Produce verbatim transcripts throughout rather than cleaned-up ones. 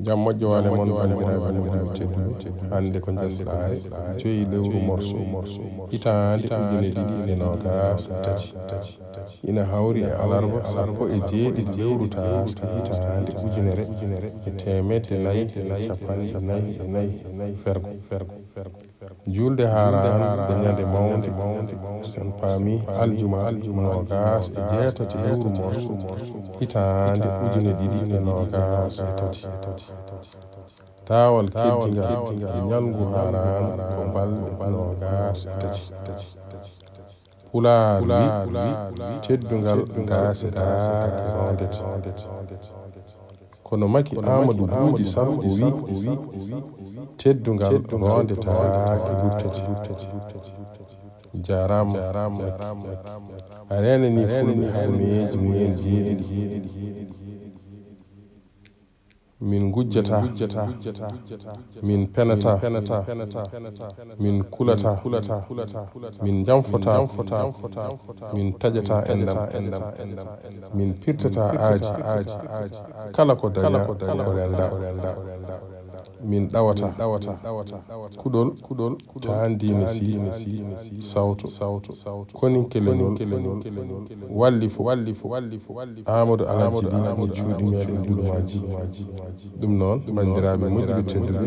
Jam moƴƴo wone mon, banndiraaɓe muɓɓen tedduɓe. Hannde ko Jalsaare joyi lewru morso, hitaande ujine ɗiɗi e noogaas e tati. Ina hawri e alarba sappo e jeeɗiɗi lewru taaske, hitaande ujunere e teemedde nayi e capanɗe nayi e nayi fergo. Juulde Haaraan ko ñande mawnde, so en paami, aljuma noogaas e jeetati lewru morso, hitaande ujine ɗiɗi e noogaas e tati. Taawal keddigal e ñalngu Haaraan ko balɗe noogaas e tati. Pulaar wi, teddungal ngaasetaake roondete. Kono Maki Aamadu Buuji Sal o wi, teddungal roondetaake luttete. Jaaraama Maki. A reenanii Fulɓe harmeeji mumen jeeɗiɗi. Min ngujjataa, min penataa, min kulataa, min njamfotaa, min taƴataa enɗam, min pirtataa aadi, kala ko dañaa ko renndaa, min ɗawataa kuɗol, kuɗol taa ndiine sii, sawto, koninke leñol, wallifo, Aamadu Alhaji Lih mo juuɗe meeɗen Ndulumaaji. Ɗum noon, banndiraaɓe moƴƴuɓe tedduɓe,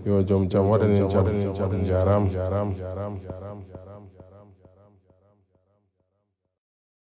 yo jom jam waɗan en jam. On njaaraama.